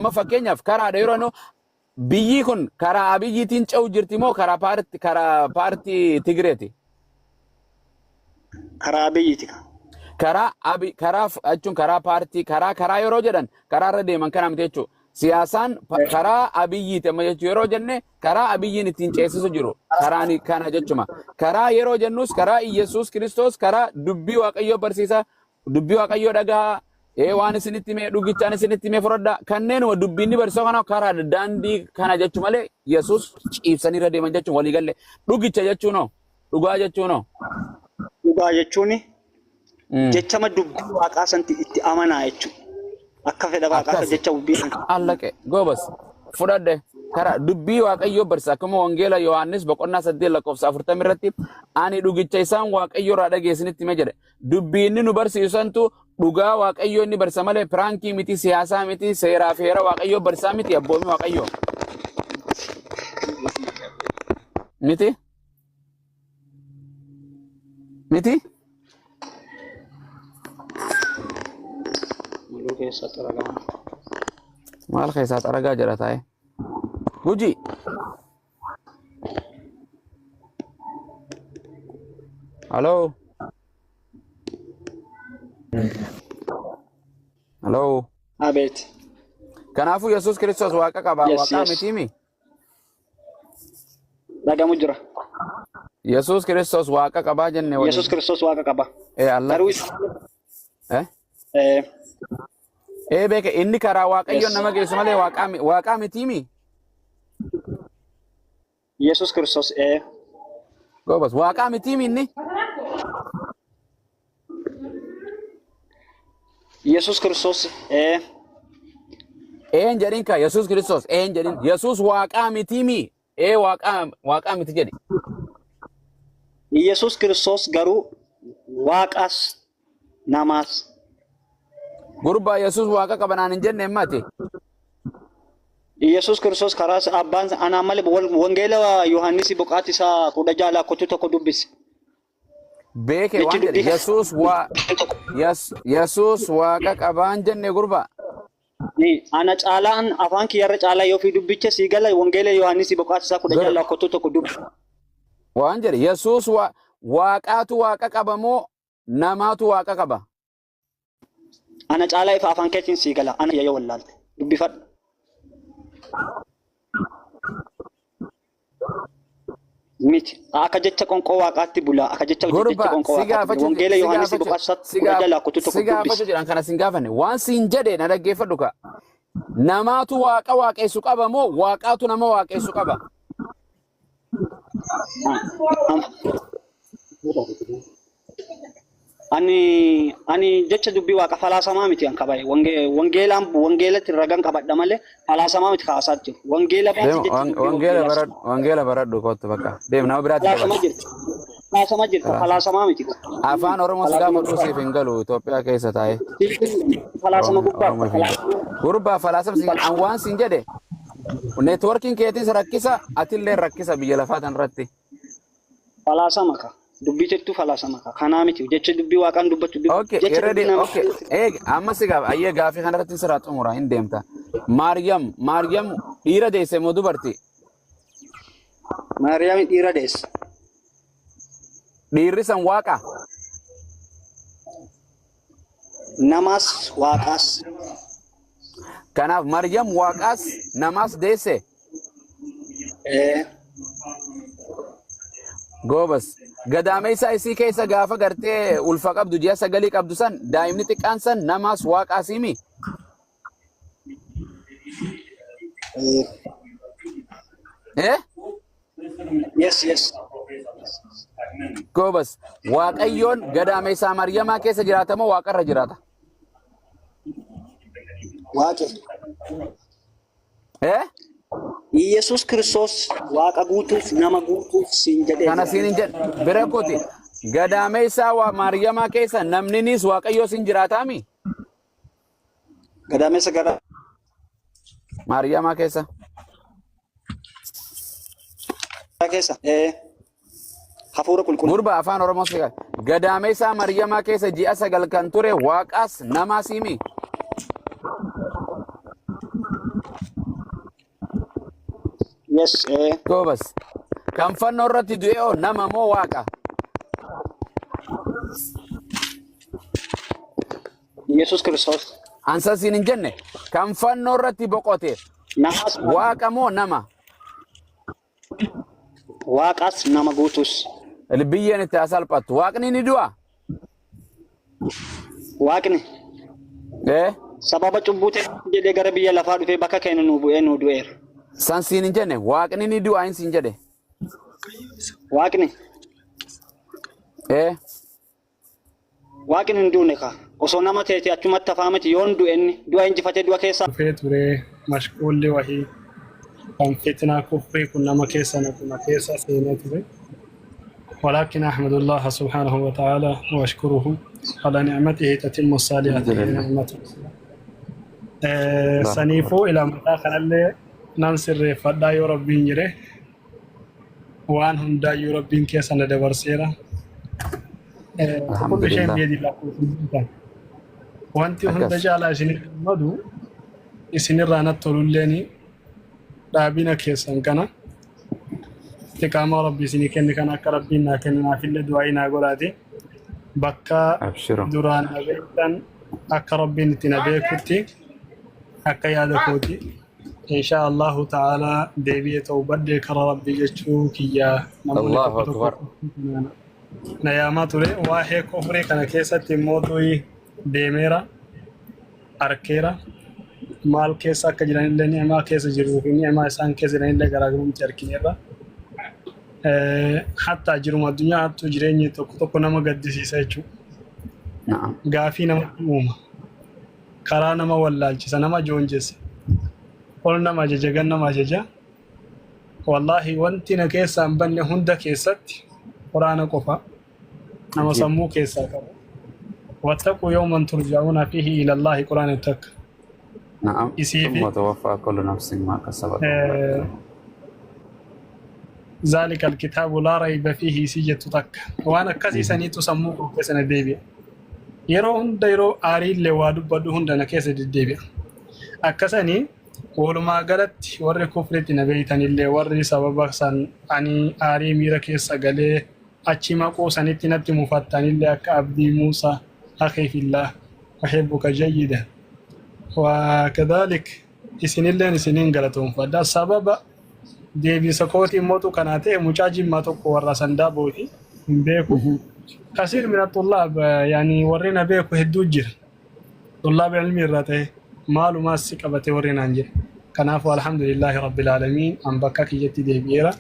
Amma fakkeenyaaf karaadha yeroo jennu biyyi kun karaa Abiyyiitiin ce'u jirti moo karaa paartii Tigireeti? Karaa Abiyyiiti. Karaa abi karaa jechuun karaa paartii karaa yeroo jedhan karaa irra deeman kana miti jechuudha. Siyaasaan karaa Abiyyiiti amma jechuun yeroo jenne karaa Abiyyiin ittiin ceesisu jiru karaan kana jechuma. Karaa yeroo jennus karaa Iyyasuus Kiristoos karaa dubbii Waaqayyoo barsiisa dubbii Waaqayyoo dhagaa waan isinitti hime dhugichaan isinitti hime fudhadhaa kanneenuma dubbiin ni barsiisa kana karaa daandii kana jechu malee Yesuus ciibsanii irra deeman jechuun walii galle dhugicha jechuunoo dhugaa jechuunoo. Dhugaa jechuun jechama dubbii waaqaa santi itti amanaa jechuudha. Akka fedha waaqaa Akkas. jecha dubbii sana. Allaqe goobas fudhadhe karaa dubbii Waaqayyoo barsiisa akkuma wangeela Yohaannis boqonnaa 8 lakkoofsa 40 irratti ani dhugicha isaan Waaqayyoo irraa dhageessinitti hime jedhe. Dubbii inni nu barsiisu santu dhugaa Waaqayyoo inni barsiisa malee piraankii miti siyaasaa miti seeraa fi heera Waaqayyoo barsiisaa miti abboomii Waaqayyoo. Miti? Miti? Muluu keessa xaragama. Maal keessaa xaragaa jedha taa'e. Guji. Haloo. Haloo. Abeet. Kanaafuu Yesuus Kiristoos waaqa qaba. Yes, Waaqaa yes. mitiimi. Dhagamu jira. Yesuus Kiristoos waaqa qabaa jenne Yesuus waliin. Kiristoos waaqa qaba. Ee Allah. Garuu isa Eh? eh, Ee beeke inni karaa Waaqayyoon yes. nama geessu malee waaqaa mitiimi. Yesuus Kiristoos Goobas waaqaa mitiimi inni. Yesuus Kiristoos Een jedhin ka Yesuus Kiristoos een jedhin Yesuus waaqaa mitiimi. Ee waaqaa miti jedhi. Yesuus Kiristoos garuu waaqas namaas. Gurbaa Yesuus waaqa qaba naan hin jenne himmati. Yesuus Kiristoos karaa abbaan anaa malee wangeela Yohaannis boqotaa isaa 16 lakkoofsa 1 dubbisi. Beeke Jechi waan jedhe dubbii Yesuus waa Yesuus waaqa qabaan jenne gurbaa. Ni ana caalaan afaan kiyyarra caalaa yoo fi dubbicha sii gala wangeela Yohaannis boqotaa isaa 16 Gara lakkoofsa 1 dubbisi. waan jedhe Yesuus waaqaatu waaqa qaba moo namaatu waaqa qaba? Ana caalaa ifa afaan keetiin sii gala ana yoo wallaalte dubbifadhu. Miti akka jecha qonqoo waaqaatti bula akka jecha jecha Gurbaa qonqoo si waaqaatti bula gaafachuu wangeela si Yohaannis gaafachuu boqotaa isaa si kudha gaaf jaha lakkoofsa si 1 gaafachuu dubbisi. jedhan kana sin gaafanne waan siin jedhe na dhaggeeffadhu ka. Namaatu waaqa waaqessu qaba moo waaqaatu nama waaqessu qaba? Ani jecha dubbii waaqa falaasamaa miti an kabaye wangeelaan wangeelatti ragan qabadha malee falaasamaa miti kaasaa jiru. Wangeela baasi Deem jecha dubbii wangeela wangeelaa baradhu wangeela baradhu kottu bakka. Deem nama biraatti falaasama dabarsi. jirta. Falaasama jirta Falaasama. falaasamaa miti. Afaan Oromoo si Falaasama gaafadhu siif hin galu Itoophiyaa keessa taa'ee. Falaasama gubbaa Oromoo fi gurbaa falaasama siin an waan siin jedhe neetwoorkiin keetis rakkisa atillee rakkisa biyya lafaa tanarratti. Falaasama ka dubbii jettuu falaasama ka kanaa miti jecha dubbii waaqaan dubbattu Okay, jecha irra dubbii de nama okay. Eeg amma si gaaf ayyee gaafii kanarratti sirraa xumura hin deemta. Maariyam dhiira deesse moo dubarti? Maariyaam dhiira deesse. Dhiirri san waaqa. Namaas waaqaas. Kanaaf Maariyam waaqaas namaas deesse. Goobas. Gadaameessa isii keessa gaafa gartee ulfa qabdu ji'a 9 qabdu san daa'imni xiqqaan san namaas waaqaas himi. Eh? Yes, yes. Goobas. Waaqayyoon gadaameessaa Maariyamaa keessa jiraata moo waaqarra jiraata? Waaqi. Eh? Yesuus Kiristoos waaqa guutuuf nama guutuuf siin jedhee Kana jira. siin hin jedhe. Bira kooti. Gadaameessaa waa Maariyamaa keessa namninis waaqayyoo siin jiraataami? Gadaameessa gara Maariyamaa keessa. keessa. Hafuura qulqulluu. Gurba afaan Oromoo si gadaameessaa Maariyamaa keessa ji'a 9 kan ture waaqaas namaas himi. Yes. Goobas. Kan fannoo irratti du'e hoo nama moo waaqa? Yesuus Kiristoos. Ansa siin hin jenne. Kan fannoo irratti boqote Namas waaqa moo nama? Waaqas nama guutus. Biyyeen itti haa salphattu. Waaqni ni du'a? Waaqni sababa cubbuu ta'e jedhee gara biyya lafaa dhufee bakka keenya nu bu'ee nu du'eera. San siin hin jenne. Waaqni ni du'a hin siin jedhe. Waaqni Waaqni hin duune kaa. Osoo nama teete achumatti hafaa miti yoon du'e inni du'a injifatee du'a keessaa dhufee ture mashquulli wahii kan fitnaa kufrii kun nama keessa naqu na keessa seenee ture. ولكن أحمد الله سبحانه وتعالى وأشكره على نعمته تتم الصالحة Alhamdulillah. نعمته. Allahu akbar. Saniifuu ilaa mataa kanallee nan sirreeffadhaa yoo rabbiin jedhe waan hundaayyuu rabbiin keessa na dabarseera. Kullu shay'in Alhamdulillah. biyadillah kun wanti hunda Akkas. caalaa isinitti gammadu isinirraa natti tolulleen dhaabina keessan kana istiqaamaa rabbi isinii kenne kana akka rabbiin naa kenne naafillee du'aa'ii naa godhaati bakka Abshiru. duraan na beektan akka rabbiin itti na beekutti akka yaada kooti insha Allahu ta'ala deebi'ee ta'uu karaa rabbii jechuu kiyya namoonni Allahu tokko tokko akbar. na yaamaa ture waa'ee kufrii kana keessatti immoo deemeera arkeera maal keessa akka jiranillee ni'maa keessa jiruu fi ni'maa isaan keessa jiranillee garaagarumti argineerra. Hattaa jiruma addunyaa hattuu jireenyi tokko tokko nama gaddisiisa jechuudha. Na'am. Gaafii namatti uuma. Karaa nama wallaalchisa, nama joonjessa. Ol nama ajaja, gan nama ajaja. Wallaahi wanti na keessaa hin banne hunda keessatti quraana qofa nama Ajiib. sammuu keessaa qabu. واتقوا يوما ترجعون فيه إلى الله quraana takka. Na'am. Isii fi ثم توفى كل نفس ما كسبت وهم لا يظلمون. ذلك الكتاب لا ريب فيه isii jettu takka. Waan akkasii saniitu sammuu koo keessa na deebi'a. Yeroo hunda yeroo aariillee waa dubbadhu hunda na keessa deddeebi'a. Akkasanii walumaa galatti warri kufritti na beeytanillee warri sababa san ani aarii miira keessa galee achi maquu sanitti natti mufattanillee akka Abdii Muusaa أخي في الله أحبك جيدا وكذلك isinilleen isiniin galatoonfadha. Sababa deebisa kootii mootu kanaa ta'e mucaa jimmaa tokko warra sandaa booti hin beeku. كثير من الطلاب يعني warri na beeku hedduu jira. طلاب علمii irraa ta'e maalumaas si qabate warri naan jira. Kanaafuu الحمد لله رب العالمين an bakka kiyyatti deebi'eera.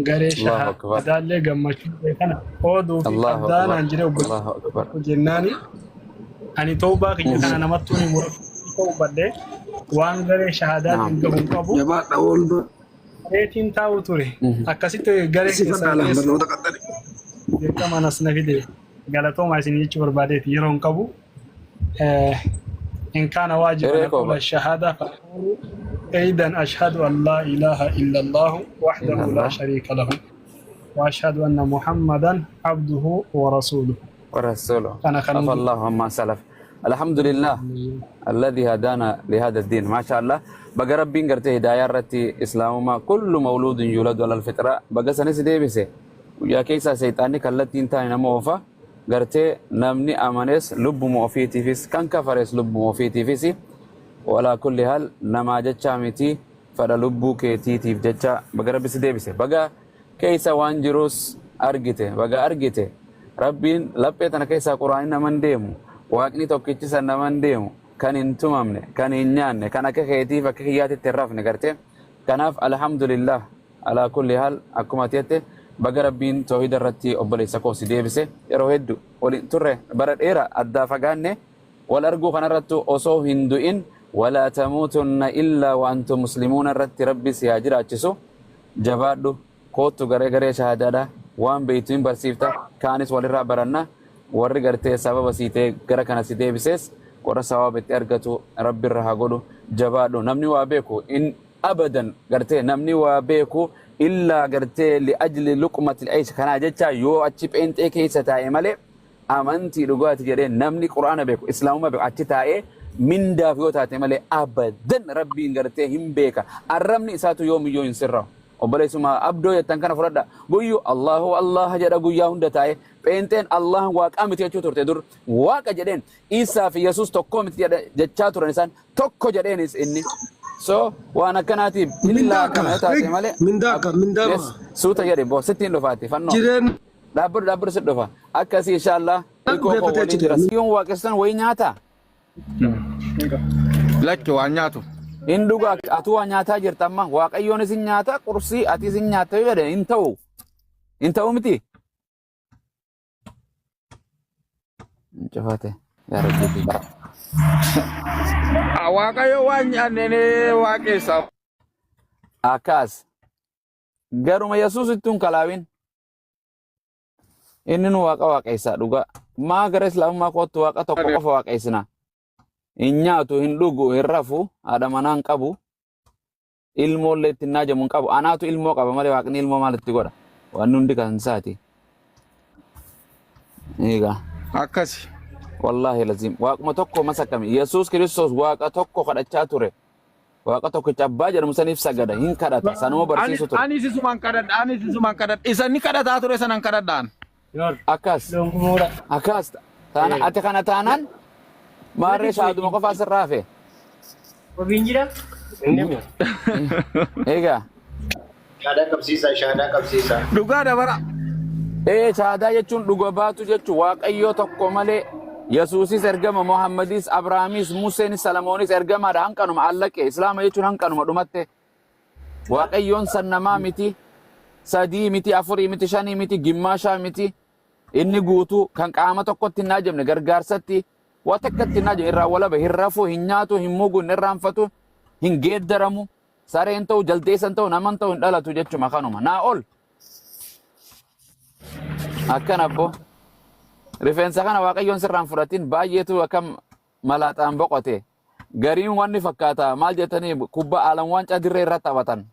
Garee Allahu akbar. shahaadaallee gammachuu ta'e kana qooduu fi Allahu qabdaa akbar. naan jedhe Allahu akbar. obboleessa jennaani ani tawbaa kiyya kana namattuu ni muruu waan garee shahaadaatiin Naam. gahu hin qabu. Jabaadha oolba. Gareetiin taa'u ture. Akkasitti garee Si keessaa fadhaa keessa barnoota qaxxale. dirqama nas na fide galatoomaa isin jechuu barbaadeeti yeroo hin qabu. إن كان واجبا Hiree koo أقول الشهادة فأقول أيضا أشهد أن لا إله إلا الله وحده لا illallah شريك له وأشهد أن محمدا عبده ورسوله. ورسوله. أنا عفى خلود. الله عما سلف. الحمد لله الذي هدانا لهذا الدين ما شاء الله baga rabbiin gartee hidaaya irratti islaamummaa كل مولود يولد على الفطرة baga sanis deebise guyyaa keessaa seexaanni kallattiin taane nama oofa gartee namni amanes lubbuma ofiitiifis kan kafares lubbuma ofiitiifis وعلى كل حال namaa jechaa miti fadha lubbuu keetiitiif jecha baga rabbi si deebise baga keessa waan jirus argite baga argite rabbiin laphee tana keessaa quraanii naman deemu waaqni tokkichi san naman deemu kan hin tumamne kan hin nyaanne kan akka keetiif akka kiyyaatitti hin rafne garte kanaaf الحمد لله على كل حال akkuma ati jette baga rabbiin toohida irratti obboleessa koo si deebise yeroo hedduu waliin turre bara dheera addaa fagaanne wal arguu kanarrattu osoo hin du'in ولا تموتن إلا وأنتم مسلمون irratti rabbi si haa jiraachisu jabaadhu koottu garee garee shahaadaadha waan beeytu hin barsiifta kaanis walirraa baranna warri gartee sababa sii ta'e gara kana si deebises warra sababa itti argatu rabbi irra haa godhu jabaadhu namni waa beeku in abadan gartee namni waa beeku illaa gartee لأجل لقمة العيش kanaa jecha yoo achi pheenxee keessa taa'e malee amantii dhugaati jedhee namni quraana beeku islaamummaa beeku achi taa'ee mindaaf yoo taate malee abadan rabbiin gartee hin beeka arrabni isaatu yoomiyyuu hin sirraa'u. Obboleessuma abdoo jettan kana fudhadha. Guyyu Allahu Allah jedha guyyaa hunda taa'ee pheenxeen Allah waaqaa miti jechuu turte dur waaqa jedheen Isaa fi Yesuus tokkoo miti jedhe jechaa turan isaan tokko jedheenis inni. So waan akkanaatiif Mindaa illaa akka akkana yoo taate malee mindaa akka mindaa yes baha. suuta jedhe boo sittiin dhufaati fannoo. Jireenya Dhaabbadhu dhaabbadhu sit dhufa. Akkasii inshaallah ilkoo koo dhugeeffatee waliin achi jira. jira. Yoon waaqessan wayii nyaata. Lakki waan nyaatu. Hin dhuga atuu waa nyaataa jirta amma waaqayyoonis hin nyaata qursii atis hin nyaatta yoo jedhe hin ta'u. Hin ta'u miti. Hin cufate. Yaa Rabbi. Waaqayyo waan nyaanneen waaqessa. Akkas. Garuma Yesuus ittuun kalaawin. Inni nu waaqa waaqeessa dhugaa. Maa gara islaamummaa kootti waaqa tokko qofa waaqeessina. Hin nyaatu, hin dhugu, hin rafu, haadha manaa hin qabu, ilmoollee ittiin naajamu hin qabu. Anaatu ilmoo qaba malee waaqni ilmoo maal itti godha? Wanni hundi kan isaati. Egaa. Akkasi. Wallaahi laziim. Waaquma tokko masakkami. Yesuus Kiristoos waaqa tokko kadhachaa ture. Waaqa tokkicha abbaa jedhamu saniif sagada hin kadhata sanuma Ani barsiisu ture. ani sisumaan kadhadha ani sisumaan kadhadha isa inni kadhataa ture sanan kadhadhaan. Akkas akkas taana ati kana taanaan maarree shaaduma qofaa sirraa hafe. Egaa Shaadaa qabsiisaa, shaadaa qabsiisaa. Dhugaa dabara. Ee shaadaa jechuun dhuga baatu jechuun waaqayyoo tokko malee Yesuusis ergama Muhammadis Abrahaamis Museenis Salamoonis ergamaadha hanqanuma allaqe Islaama jechuun hanqanuma dhumatte waaqayyoon san namaa miti sadii miti afurii miti shanii miti gimmaashaa miti inni guutuu kan qaama tokkotti hin ajamne gargaarsatti waa takkatti hin ajamne irraa walaba hin rafu hin nyaatu hin mugu hin irraanfatu hin geeddaramu Sareen ta'u, jaldeessan ta'u, naman ta'u hin dhalatu jechuma kanuma. Naa ol. Akkan abbo. Rifeensa kana waaqayyoon sirraan fudhatin baay'eetu akkam malaaxaan boqote. Gariin wanni fakkaata maal jettanii kubbaa alam waancaa dirree irratti taphatan.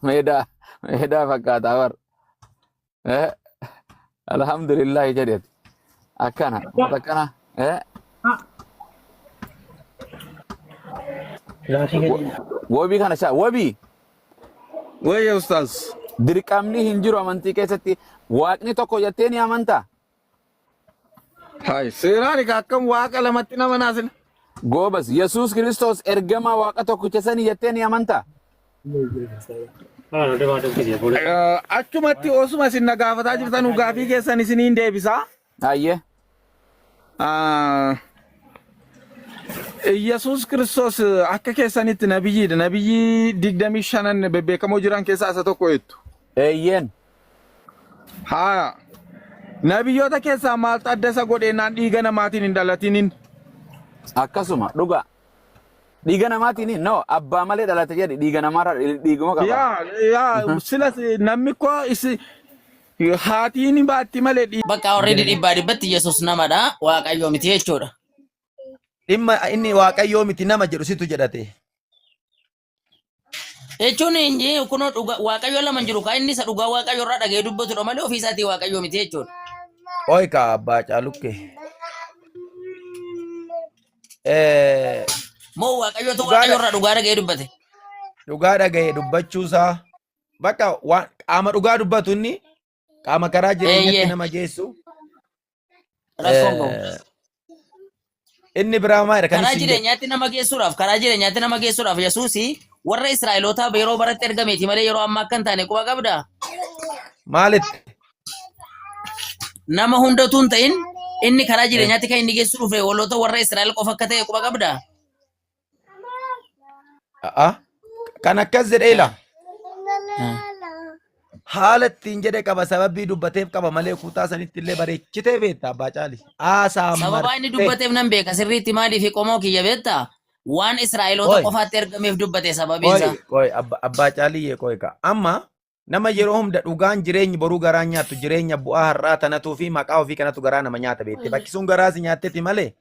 Meedaa meedaa fakkaata bar. Eh, Alhamdulillah jedheeti. Akkana akkana. Eh, Wabii kana shaa wabii Wayya ustaaz. dirqamni hin jiru amantii keessatti waaqni tokko jettee ni amantaa. Hai seeraan egaa akkam waaqa lamatti nama naasina. Goobas Yesuus Kiristoos ergamaa waaqa tokkicha sanii jettee ni amantaa. Achumatti osuma isin na gaafataa jirtan gaafii keessan isiniin deebisaa. Ayyee. Iyyasuus Kiristoos akka keessanitti nabiyyiidha. Nabiyyii 25 bebbeekamoo jiran keessaa isa tokko jettu. Eeyyeen. Haa. Nabiyyoota keessaa maaltu adda isa godheennaan dhiiga namaatiin hin dhalatinin? Akkasuma dhugaa. Dhiiga namaatiin no abbaa malee dhalate jedhi dhiiga namaarraa dhiiguma qaba. Yaa yaa sila namni koo isi haatiin baatti malee Bakka already dhibbaa dhibbatti Yesuus namadha Waaqayyoo miti jechuudha. Dhimma inni waaqayyoo miti nama jedhu situ jedhate. Jechuun inni kunoo dhuga Waaqayyo lama hin jiru kaa inni isa dhugaa Waaqayyo irraa dhaga'ee dubbatudha malee ofii isaatii Waaqayyo miti jechuudha. Qoy kaa abbaa caalukke. Moo Waaqayyotu Dhugaa Waaqayyo irraa dhugaa dhaga'ee dubbate. Dhugaa dhaga'e dubbachuusaa bakka waan qaama dhugaa dubbatu inni qaama karaa jireenyatti Eeyyee. nama geessu. Rakkoon qabu. Inni biraa maalidha kan Karaa isin jedhu? jireenyaatti nama geessuudhaaf karaa jireenyaatti nama geessuudhaaf Yesuusi warra Israa'elootaa yeroo baratti ergameeti malee yeroo ammaa akka hin taane quba qabdaa? Maalitti? Nama hundatu hin ta'in inni karaa jireenyaatti kan inni geessu dhufe waloota warra Israa'el qofa akka ta'e quba qabdaa? A'a. Kan akkas jedhee ila. Haala ittiin jedhe qaba sababii dubbateef qaba malee kutaa sanitti illee bareechitee beekta abbaa caali. Haasaa Sababaa inni martee. dubbateef nan beeka sirriitti maaliif qomoo kiyya beektaa? Waan Israa'eloota Qoy. qofaatti ergameef dubbate sababiin Qoy isaa. qoy abbaa caaliyyee qoy ka. Amma nama yeroo hunda dhugaan jireenyi boruu garaa nyaattu jireenya bu'aa har'aa tanatuu fi maqaa ofii kanatu garaa nama nyaata beekte. Bakki sun garaa si nyaatteeti malee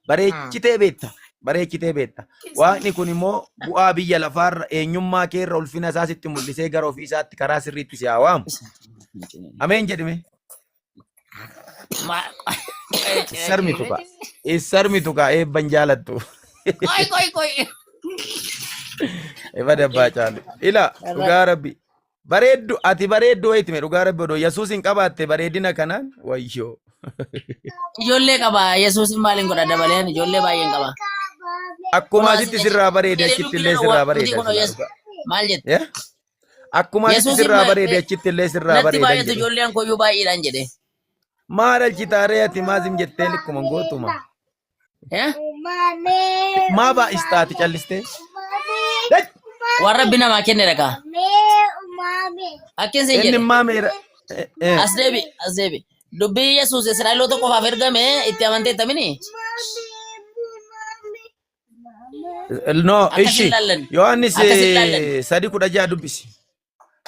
bareechitee beekta. Bareechitee beekta. Waaqni kun immoo bu'aa biyya lafaarra eenyummaa keerra ulfina isaa sitti mul'isee gara ofii isaatti karaa sirriitti si haa waamu. Ameen jedhime. Sarmitu kaa. Sarmitu kaa eebban jaalattu. Qoy qoy qoy. Ifa dabbaa caalu. Ila dhugaa rabbi. Bareeddu ati bareeddu wayitime dhugaa rabbi odoo Yesuus hin qabaatte bareedina kanaan wayyoo. Ijoollee qaba. Yesuusin maaliin godha dabalee ani ijoollee baay'een qaba. Akkuma Kunoo asitti asii sirraa bareede jedhee achitti dubbii illee kana sirraa miti bareeda kunoo silaa Yesuus dhugaa. maal jette? Eh? Akkuma asitti Yesuusin sirraa bareede achitti illee sirraa natti bareedan baay'atu jedhe. ijoolleen koyyuu baay'eedhaan jedhe. Maal alchitaaree ati maazim jettee likkuma gootuma. Eh? Maa baay'istaati callistee? Dach! Waan rabbi namaa kenne dhagaa. Akkin siin Inni jedhe. immaa meera. Eh, eh. As deebi as deebi. Dubbii Yesuus Israa'eloota qofaaf ergame itti amanteetta mini? No, Akkas hin ishi. laallan. Yohaannis Akkas hin laallan. 3:16 dubbisi.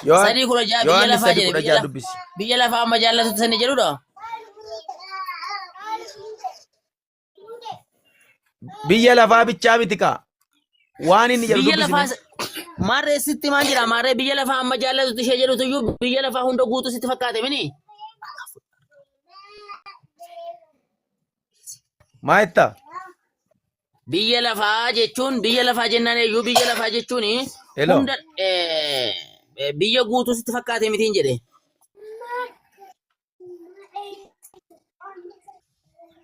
Yohaan 3:16 biyya Yohaannis lafaa sadi jedhe kudha biyya jaha lafa dubbisi. biyya lafaa amma jaallatutti sani jedhudha. Biyya lafaa bichaa miti kaa. Waan inni jedhu Biyya dubbisi lafaa mee. maarree sitti maal jedha maarree biyya lafaa amma jaallatutti ishee jedhutu iyyuu biyya lafaa hunda guutuu sitti fakkaate mini. Maa jettaa? Biyya lafaa jechuun biyya lafaa jennaan iyyuu biyya lafaa jechuun Hello. hunda biyya guutuu sitti fakkaate mitiin jedhe.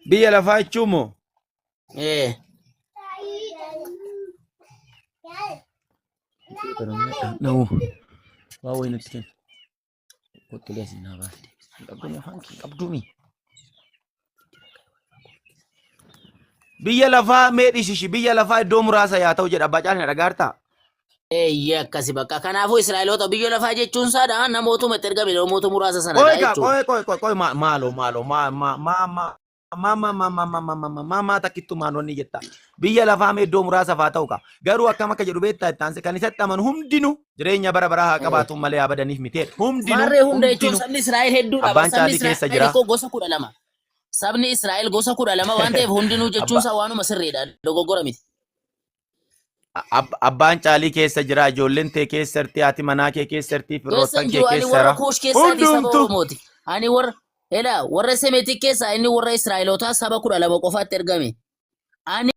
Biyya lafaa jechuun moo? Eh. No. Waa wayii natti kenna. Kottu gasii naa baasi. Qabduumi afaan kee qabduumi. Biyya lafaa mee dhishishi biyya lafaa iddoo muraasa yaa ta'u jedha abbaa caalina dhagaartaa. Eeyyee akkasi bakka. Kanaafuu Israa'eloota biyya lafaa jechuun isaadha namootuma itti ergame namoota muraasa sanadha Qoy kaa jechuudha. qoy qoy qoy qoy maaloo maaloo maa maa maa maa maa maa maa maa maa maa maa maa maa takkittu maan wanni jetta. Biyya lafaa mee iddoo muraasa faa ta'u kaa. Garuu akkam akka jedhu beektaa itti aansee kan isatti amanu hundinuu jireenya bara baraa haa qabaatu malee haa badaniif miti. Hundinuu Maarree hunda jechuun hundinuu sabni Israa'el hedduudha. abbaan Sabni caalii keessa Israa'el jira. ikkoo gosa 12. Sabni Israa'el gosa 12 waan ta'eef hundinuu jechuun Abba isaa waanuma sirriidha. Dogoggora miti. Abbaan caalii keessa jira, ijoolleen tee keessa jirti, haati manaa kee keessa jirti, Keessa firoottan hin kee jiru. Ani keessa warra jira. Kuush keessaati saba Hundumtu. Oromooti. Ani warra elaa warra Semeetik keessaa inni warra Israa'elootaa saba 12 qofaatti ergame. Ani